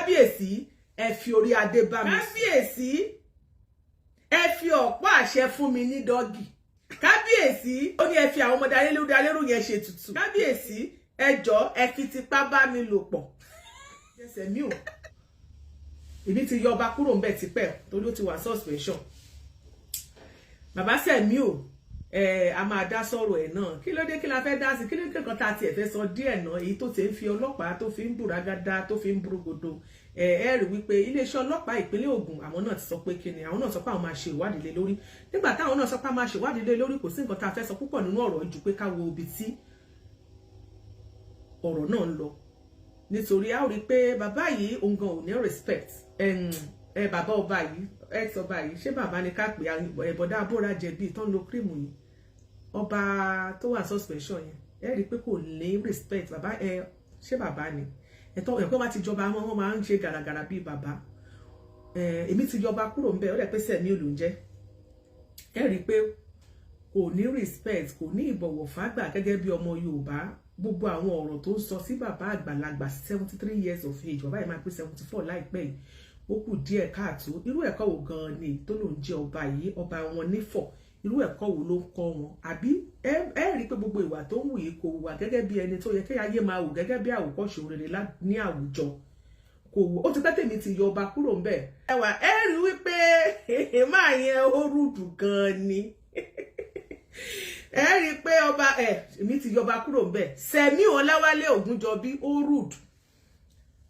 Kábíyèsí, ẹ fi orí adé bá mi. Kábíyèsí, ẹ fi ọ̀pá àṣẹ fún mi ní doggy. Kábíyèsí, ó ní ẹ fi àwọn ọmọdé alérú alérú yẹn ṣe tutù. Kábíyèsí, ẹ jọ, ẹ fi tipá bá mi lò pọ̀. Ẹsẹ̀ mi ò, èmi ti yọ ọba kúrò ńbẹ̀ tipẹ́ torí ó ti wà suspension. Bàbá Sẹ̀mí ò, ẹ a máa dá sọ̀rọ̀ ẹ̀ náà. Kí ló dé? Kí la fẹ́ dá sí? Kí ló dé kan tá a tiẹ̀ fẹ́ sọ díẹ̀ náà? Èyí tó ti ń fi ọlọ́pàá tó fi ń bùrágádá, tó fi ń burúgodo, ẹ ẹ rí wípé iléeṣẹ́ ọlọ́pàá ìpínlẹ̀ Ògùn, àwọn náà ti sọ pé kíni, àwọn náà sọ pé àwọn máa ṣe ìwádìí lé lórí. Nígbà táwọn náà sọ pé àwọn máa ṣe ìwádìí lé lórí, kò sí nǹkan tá a fẹ́ sọ púpọ̀ nínú ọ̀rọ̀ ju pé ká wo ibi tí ọ̀rọ̀ náà ń lọ, nítorí a ó rí i pé bàbá yìí, òun gan ò ní respect. Ẹ bàbá ọba yìí, ex ọba yìí, ṣé bàbá ni ká pè é? Bọ̀dá abóra jẹ̀bi tó ń lo cream yìí, ọba tó wà suspension yẹn, ẹ rí i pé kò ní respect. Bàbá ẹ, ṣé bàbá ni ẹ̀tọ́ ẹ̀kọ́ bá ti jọba, wọn máa ń ṣe gàràgàrà bíi bàbá. Èmi ti jọba kúrò ńbẹ̀, ó rẹ̀ pé sẹ̀mí ò ló ń jẹ́. Ẹ rí i pé kò ní respect, kò ní ìbọ̀wọ̀ fágbà gẹ́gẹ́ bí ọmọ Yorùbá. Gbogbo àwọn ọ̀rọ̀ tó ń sọ sí bàbá àgbàlagbà, 73 years of age, bàbá yìí máa pé 74 láìpẹ́ yìí, ó kù díẹ̀ káàtó. Irú ẹ̀kọ́ wo gan-an ni tó ló ń jẹ́ ọba yìí, ọba wọn nífọ̀? Irú ẹ̀kọ́ wo ló ń kọ́ wọn? Àbí ẹ rí i pé gbogbo ìwà tó ń wù yìí, kò wà gẹ́gẹ́ bí ẹni tó yẹ kí ayé máa wù gẹ́gẹ́ bí àwòkọ́ṣe rere ní àwùjọ. Kò wù ó ti pẹ́ tèmi ti yọ ọba kúrò ń bẹ̀. Ẹwà ẹ rí wípé máa yẹn ó rude gan-an ni. Ẹ rí i pé ọba ẹ, èmi ti yọba kúrò ń bẹ̀. Sẹ̀mí Ọláwálé Ògúnjọbí, ó rude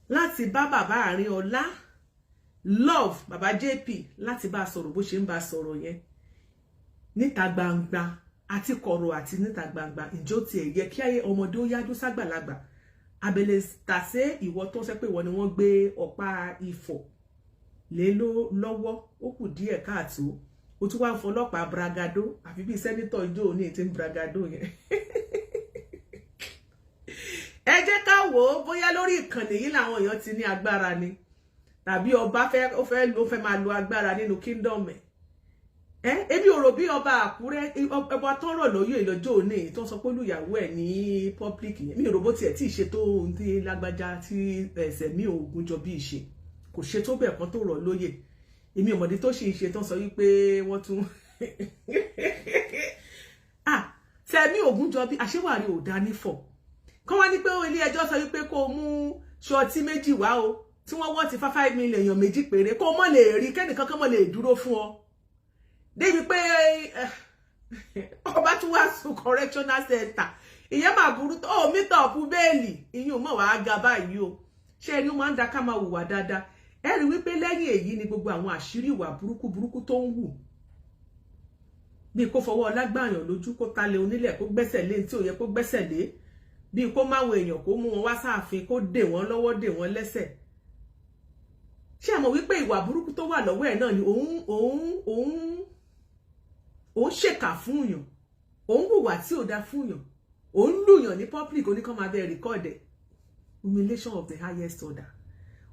láti bá bàbá àárín ọlá love, bàbá JP, láti bá sọ̀rọ̀ bó ṣe ń bá sọ̀rọ̀ yẹn níta gbangba àti kọ̀rọ̀ àti níta gbangba. Ǹjẹ́ ó tiẹ̀ yẹ kí ọmọdé ó yájú ságbàlagbà abẹ́lẹ̀ tàṣé? Ìwọ tó ṣe pé ìwọ ni wọ́n gbé ọ̀pá ifọ̀ lé lọ́wọ́, ó kù díẹ̀ káàtó. Ó tún wá ń fọlọ́pàá bragado, àfi bíi senator ijó òní tí ń bragado yẹn. Ẹ jẹ́ ká wò ó bóyá lórí ìkànnì yìí làwọn èèyàn ti ní agbára ni, tàbí ọba fẹ́, ó fẹ́ ló fẹ́ máa lo agbára nínú kingdom ẹ̀. Ẹ ebi ò rò bí ọba Àkúrẹ́, ọba tó rọ̀ lóyè lọ́jọ́ òní, tó sọ pé olùyàwó ẹ̀ ní public yẹn, mi ò rò bó tiẹ̀ tí ì ṣe tó ohun tí lágbájá tí ẹsẹ̀ mi ò gúnjọ bí ìṣe kò ṣe tó bẹ̀ kan tó rọ̀ lóyè. Èmi ọmọdé tó sì ń ṣe tán sọ wípé wọ́n tún ah Sẹ̀mí Ògúnjọbí, àṣewàrí ò dá nífọ̀ kọ́ wá ní pé ilé ẹjọ́ sọ wípé kó o mú surety méjì wá o, tí wọ́n wọ́n ti fa 5 million, èèyàn méjì péré, kó o mọ̀ lè rí kẹ́nìkan kan mọ̀ lè dúró fún ọ débi pé ọba tún wá sùn correctional center. Ìyẹn máa burú tó ó meet up bail, ìyẹn ò mọ̀ wá ga báyìí o. Ṣé ẹni ó máa ń da ká máa hùwà dáadáa? Ẹ rí wípé lẹ́yìn èyí ni gbogbo àwọn àṣírí ìwà burúkú burúkú tó ń hù, bíi kó fọwọ́ ọlágbàyàn lójú, kó talẹ̀ onílẹ̀, kó gbẹ́sẹ̀ lé tí ò yẹ kó gbẹ́sẹ̀ lé, bíi kó máwọn èèyàn, kó mú wọn wá sáàfin, kó dè wọ́n lọ́wọ́, dè wọ́n lẹ́sẹ̀. Ṣé ẹ mọ̀ wípé ìwà burúkú tó wà lọ́wọ́ ẹ̀ náà ni òun ṣèkà fún yàn, òun hùwà tí ò dáa fún yàn, òun lùyàn ní public, oníkan máa bẹ record ẹ̀? Humiliation of the highest order.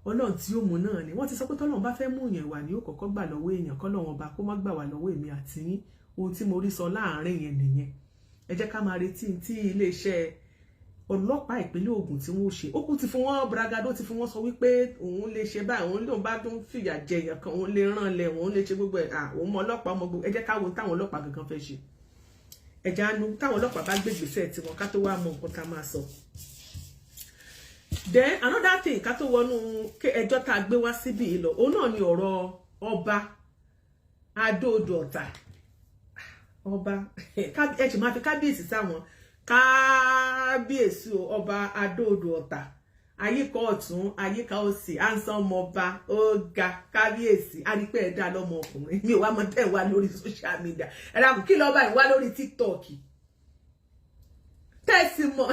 Ọlọ́run tí ó mú náà ni wọ́n ti sọ pé tọ́lọ́run bá fẹ́ mú yàn, ìwà ni ó kọ́kọ́ gbà lọ́wọ́ èèyàn. Kọ́lọ́run ọba kó má gbà wá lọ́wọ́ èmi àti yín. Ohun tí mo rí sọ láàárín yẹn nìyẹn. Ẹ jẹ́ ká máa retí tí iléeṣẹ́ ọlọ́pàá ìpínlẹ̀ Ògùn tí wọ́n ṣe. Ó kú ti fún wọn bragado, ti fún wọn sọ wípé òun lè ṣe báyìí, òun lòun bá tún fìyà jẹ èèyàn kan, òun lè ràn lẹ̀, òun lè ṣe gbogbo ẹ̀. Òun mọ ọlọ́pàá ọmọ gbogbo. Ẹ jẹ́ ká wo táwọn ọlọ́pàá gangan fẹ́ ṣe. Ẹ̀já nu táwọn ọlọ́pàá bá gbé ìgbésẹ̀ tiwọn ká tó wá mọ nǹkan tá a máa sọ. Then another thing, ká tó wọnú ẹjọ́ tá a gbé wá síbí yìí lọ, òun náà ni ọ̀rọ̀ ọba Adó-Odò Ọ̀tà. Ọba ẹ sì máa fi kábíyèsí sáwọn kábíyèsí o. Ọba Adó-Odò Ọ̀tà, àyíká ọ̀tún, àyíká òsì, handsome ọba, ó ga kábíyèsí. A rí pé ẹ dá lọ́mọ ọkùnrin. Mi ò wá mọ tẹ́ ẹ wá lórí social media. Ẹ dàkún, kí lọ́ba yìí wá lórí TikTok tẹ́sí mọ́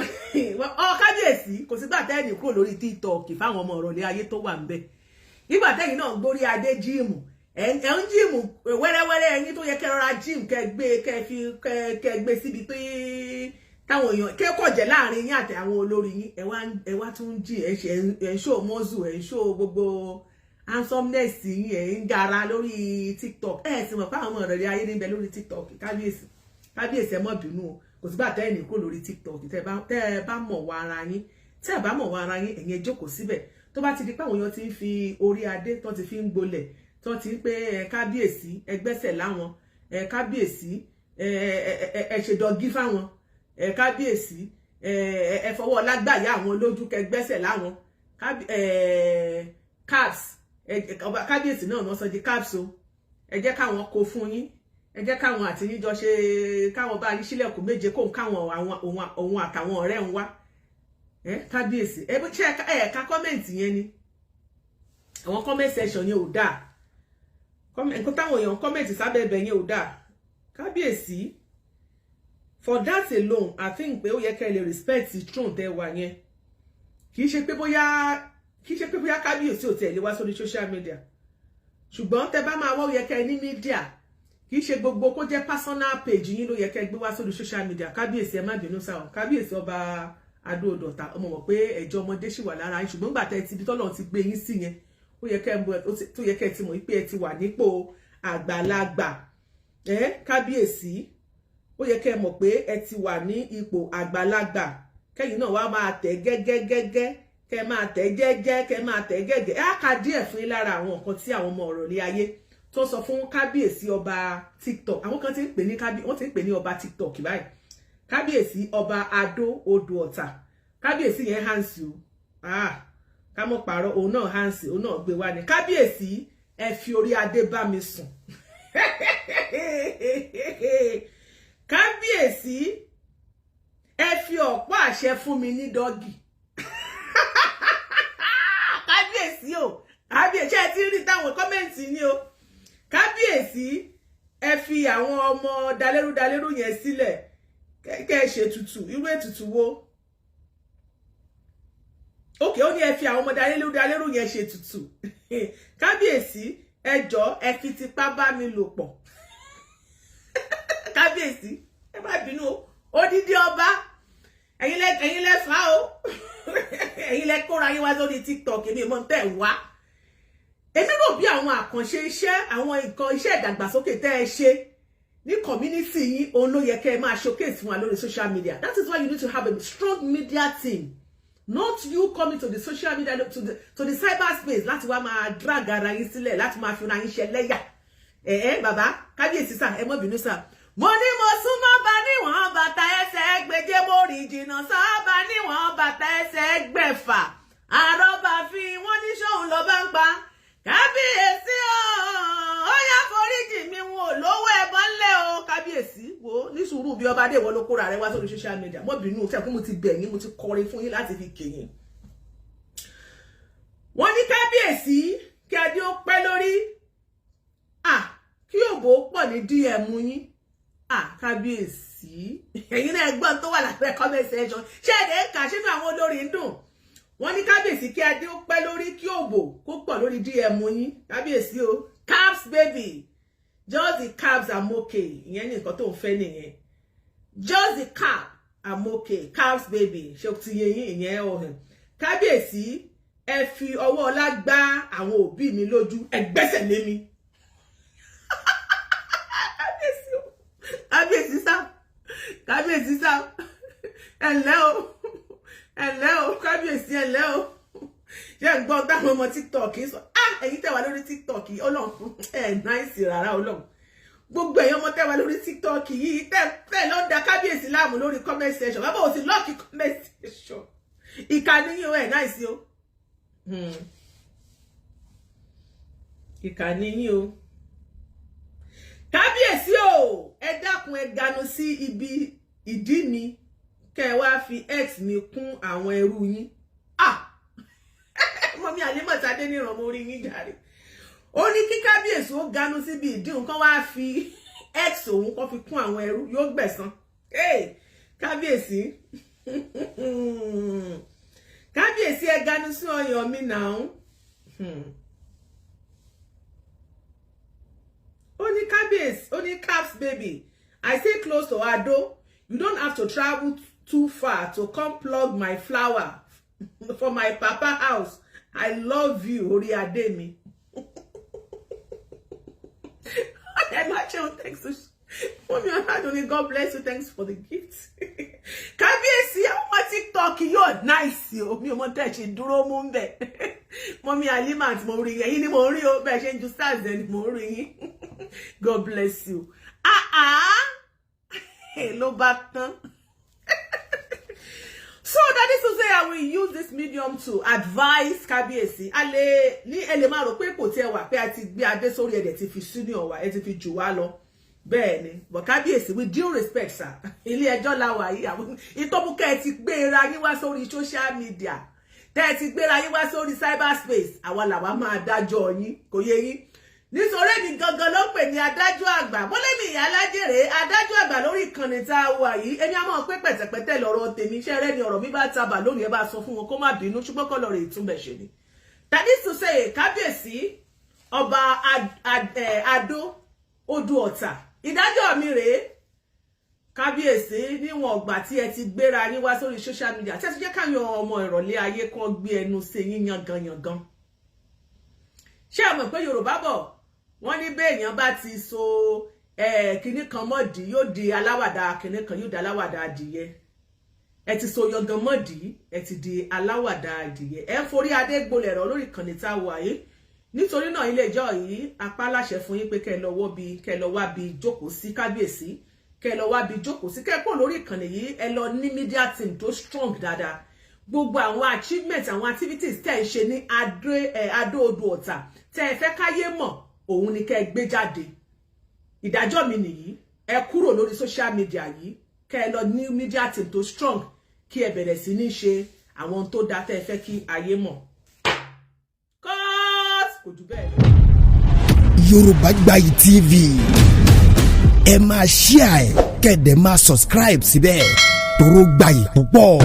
ọ? Kábíyèsí, kò sígbà tẹ́ẹ̀nì kúrò lórí TikTok fáwọn ọmọ ọ̀rọ̀lẹ́ ayé tó wà ń bẹ̀. Nígbà tẹ́yìn náà gbórí adé gym, ẹ̀ ń gym wẹ́rẹ́wẹ́rẹ́, ẹ̀yin tó yẹ kẹ́ rọra gym, kẹ́ gbé, kẹ́ fi kẹ́ gbé síbi tó táwọn èèyàn kẹ́kọ̀ọ́ jẹ́ láàrin yín àti àwọn olórí yín. Ẹ wá tún jí ẹ ṣe, ẹ ń show muscle, ẹ ń show gbogbo handsomeness yín, ẹ ń gara lórí TikTok. Ẹ sì mọ̀ pé àwọn ọmọ ìrọ̀lẹ́ ayé níbẹ̀ lórí TikTok. Kábíyèsí, kábíyèsí, ẹ má bínú o. Kò sígbà tẹ́ ẹ̀ ní kúrò lórí TikTok. Tẹ́ ẹ bá mọ̀ wá ara yín, tẹ́ ẹ bá mọ̀ wá ara yín, ẹ̀yin ẹ jókòó síbẹ̀. Tó bá ti di pé àwọn èèyàn ti ń fi orí adé tó ti fi ń gbolẹ̀, tó ti ń pé ẹ kábíyèsí, ẹ gbẹ́sẹ̀ láwọn, ẹ kábíyèsí, ẹ ṣe doggy fáwọn, ẹ kábíyèsí, ẹ fọwọ́ lágbàáyà àwọn lójú, kẹ gbẹ́sẹ̀ láwọn caps, kábíyèsí náà wọ́n sọ di caps o. Ẹ jẹ́ káwọn kó fún yín, ẹ jẹ́ káwọn àti yín jọ ṣe, káwọn bá yín sílẹ̀kùn méje, kóun káwọn àwọn òun àtàwọn ọ̀rẹ́ ń wá. Ẹ kábíyèsí, ẹ ṣe ẹ ka comment yẹn ni. Àwọn comment section yẹn ò dáa. Nǹkan táwọn èèyàn comment sábẹ́ ẹbẹ̀ yẹn ò dáa. Kábíyèsí, for that alone, I think pé ó yẹ kẹ́ ẹ lè respect throne tẹ́ wà yẹn. Kì í ṣe pé bóyá kábíyèsí ò tiẹ̀ lè wá sórí social media, ṣùgbọ́n tẹ́ bá máa wá, ó yẹ kẹ́ ẹ ní media. Kì í ṣe gbogbo kó jẹ́ personal page yín ló yẹ kẹ́ ẹ gbé wá sórí social media. Kábíyèsí, ẹ má bínú sáà. Kábíyèsí ọba Adó-Odòta, ọmọ mọ̀ pé ẹ̀jẹ̀ ọmọdé ṣì wà lára yín, ṣùgbọ́n gbà tẹ́ ti ibi tọ́lọ́run ti gbé yín sí yẹn, ó yẹ kẹ́ tó yẹ kẹ́ ẹ ti mọ̀ pé ẹ ti wà nípò àgbàlagbà. Ẹ kábíyèsí, ó yẹ kẹ́ ẹ mọ̀ pé ẹ ti wà ní ipò àgbàlagbà, kẹ́yìn náà wá máa tẹ̀ gẹ́gẹ́gẹ́gẹ́, kẹ́ máa tẹ̀ jẹ́jẹ́, kẹ́ máa tẹ̀ gẹ́gẹ́. Ẹ á ka díẹ̀ fún yín lára àwọn nǹkan tí àwọn ọmọ ọ̀rọ̀ lé ayé tó sọ fún kábíyèsí ọba TikTok. Àwọn kan ti ń pè ní kábí, wọ́n ti ń pè ní ọba TikTok báyìí. Kábíyèsí ọba Adó Odò Ọ̀tà, kábíyèsí yẹn hansi o. Ah, ká mọ̀ pààrọ̀, òun náà hansi, òun náà gbé wá ní. Kábíyèsí, ẹ fi orí adé bá mi sùn. Kábíyèsí, ẹ fi ọ̀pá àṣẹ fún mi ní doggy. Kábíyèsí o, kábíyèsí, ẹ ti rí táwọn comment ní o. Kábíyèsí, ẹ fi àwọn ọmọ dalérú dalérú yẹn sílẹ̀, kẹ́ ẹ ṣètùtù. Irú ètùtù wo? Ókè, ó ní ẹ fi àwọn ọmọ dalérú dalérú yẹn ṣètùtù. Kábíyèsí, ẹ jọ̀ọ́, ẹ fi tipá bá mi lò pọ̀. Kábíyèsí, ẹ má bínú o. Odidi ọba, ẹ̀yin lẹ fà o, ẹ̀yin lẹ kóra yín wá sórí TikTok. Èmi mọ̀ tẹ́ wá, èmi rò bí àwọn àkànṣe iṣẹ́, àwọn nǹkan iṣẹ́ ìdàgbàsókè tẹ́ ẹ ṣe ní community yín, òun ló yẹ kẹ́ ẹ máa showcase fún wa lórí social media. That is why you need to have a strong media team, not you coming to the social media, to the cyberspace, láti wá máa drag ara yín sílẹ̀, láti máa fi ara yín ṣe lẹ́yà. Ẹ ẹ bàbá kábíyèsí sà, ẹ má bínú sà. Mo ní mo súnmọ́ bá níwọ̀n bàtà ẹsẹ̀ ẹgbẹ̀je, mo rìn jìnnà sábà níwọ̀n bàtà ẹsẹ̀ ẹgbẹ̀fà. Àrọ́bà fi wọ́n ní sóun lọ bá ń pa. Kábíyèsí o, ó yá, foríjì mi, wọn ò lówó ẹbọ ńlẹ̀ o. Kábíyèsí, wo ní sùúrù bí ọba dé, ìwọ ló kóra rẹ wá sórí social media. Mọ́ bínú tẹ́ fún mo ti bẹ̀ yín, mo ti kọrin fún yín láti fi kèyìn. Wọ́n ní kábíyèsí, kí adé ó pẹ́ lórí, ah, kí òbò pọ̀ ní DM yín. Ah, kábíyèsí, ẹ̀yin náà gbọ́n tó wà lábẹ́ comment section. Ṣé ẹ̀dẹ̀ ń kà sínú àwọn olórí ń dùn? Wọ́n ní kábíyèsí, kí adé ó pẹ́ lórí, kí òbò kó pọ̀ lórí DM yín. Kábíyèsí o, caps baby, just the caps, I'm okay. Ìyẹn ní nǹkan tó ń fẹ́ nìyẹn. Just the cap, I'm okay, caps baby. Ṣé o ti yé yín? Ìyẹn ọ̀hún. Kábíyèsí, ẹ fi ọwọ́ ọlá gbá àwọn òbí mi lójú, ẹ gbẹ́sẹ̀ lé mi. Kábíyèsí o, kábíyèsí sá, kábíyèsí sá, ẹ ǹlẹ́ o, ẹ ǹlẹ́ o, kábíyèsí, ẹ ǹlẹ́ o. Ṣé ń gbọ́ táwọn ọmọ TikTok sọ? Ah, ẹ̀yin tẹ́ wà lórí TikTok, Ọlọ́run, ẹ̀ nice rárá. Ọlọ́run, gbogbo ẹ̀yin ọmọ tẹ́ wà lórí TikTok yìí, tẹ́ tẹ́ ló ń da kábíyèsí láàmú lórí comment section, bàbá ò sí lock comment section. Ìkà níyìn o, ẹ̀ nice o. Ìkà níyìn o. Kábíyèsí o, ẹ dákun, ẹ ganu sí ibi ìdí mi, kẹ́ ẹ wá fi ex mi kún àwọn ẹrú yín. Ah, mọ́mí àlímọ̀tadé níran, mo rí yín jàre. Ó ní kí kábíyèsí ó ganu síbi ìdí nǹkan, wá fi ex òun kó fi kún àwọn ẹrú, yóò gbẹ̀san. Kábíyèsí, kábíyèsí, ẹ ganu sí ọyàn mi náà. Ó ní kábíyèsí, ó ní caps baby, I stay close to Ado. You don't have to travel too far to come plug my flower for my papa house. I love you, orí adé mi. Ẹ má ṣeun, thanks. Mummy Ọládùnní, God bless you, thanks for the gift. Kábíyèsí, àwọn TikTok yóò nice o. Mi ò mọ tẹ́ ṣe dúró mú ń bẹ̀. Mummy Alimat, mo rí yín, ẹ̀yin ni mo rí o. Bẹ́ẹ̀ ṣe ń ju stars ẹ̀ ni mo rí yín. God bless you. Ah ah, ló bá tán. So that is to say, I will use this medium to advise Kábíyèsí. A lè ní ẹ lè máa rò pé kò tiẹ̀ wà pé a ti gbé adé sórí ẹ̀dẹ̀ ti fi senior wa, ẹ ti fi jù wá lọ. Bẹ́ẹ̀ ni, but Kábíyèsí, with due respect, sir, ilé ẹjọ́ la wà yìí. Àwọn ìtọ́múkẹ́ ẹ ti gbéra yín wá sórí social media, tẹ́ ẹ ti gbéra yín wá sórí cyberspace, àwa làwa máa dájọ́ yín. Kò yé yín? Nítorí èmi gangan ló ń pè ní adájọ́ àgbà. Bọ́lẹ́mì ìyá alájèrè, adájọ́ àgbà lórí ìkànnì tá a wà yìí. Èmi á mọ̀ pé pẹ̀tẹ̀pẹ̀tẹ̀ lọ́rọ̀ tèmi. Iṣẹ́ rẹ ni ọ̀rọ̀ mi bá tabà lónìí, ẹ bá sọ fún wọn kó má bínú, ṣùgbọ́n kọ́ lọ́rọ̀ ìtúnbẹ̀ ṣe ni. That is to say, Kábíyèsí Ọba Adó Odò Ọ̀tà, ìdájọ́ mi rèé. Kábíyèsí, níwọ̀n ọgbà tí ẹ ti gbéra yín wá sórí social media, tí ẹ ti jẹ́ káyọ̀ ọmọ ìrọ̀lẹ́ ayé kan gbé ẹnu sí yín yangan yangan, ṣé ẹ mọ̀ pé Yorùbá bọ̀, wọ́n ní béèyàn bá ti so kinní kan mọ́dì, yóò di aláwàdà kinní kan, yóò di aláwàdà adìyẹ. Ẹ ti so yangan mọ́dì, ẹ ti di aláwàdà adìyẹ. Ẹ ń forí adé gbolẹ̀ rọ lórí ìkànnì tá a wà yìí. Nítorí náà, ilé ìjọ yìí apá láṣẹ fún yín pé kẹ́ ẹ lọ wọ́ bí, kẹ́ ẹ lọ wá bí jókòó sí. Kábíyèsí, kẹ́ ẹ lọ wá bí jókòó sí, kẹ́ ẹ kúrò lórí ìkànnì yìí. Ẹ lọ ní media team tó strong dáadáa. Gbogbo àwọn achievement, àwọn activities tẹ́ ẹ ṣe ní Adó Odò Ọ̀tà tẹ́ ẹ fẹ́ káyé mọ̀, òun ni kẹ́ ẹ gbé jáde. Ìdájọ́ mi nìyí. Ẹ kúrò lórí social media yìí, kẹ́ ẹ lọ ní media team tó strong, kí ẹ bẹ̀rẹ̀ sí ní ṣe àwọn tó dáa tẹ́ ẹ fẹ́ kí ayé mọ̀. Cut, kò jù bẹ́ẹ̀ lọ. Yorùbá Gbayì TV, ẹ máa share ẹ, kẹ́ ẹ dẹ̀ máa subscribe síbẹ̀, toró gbayì púpọ̀.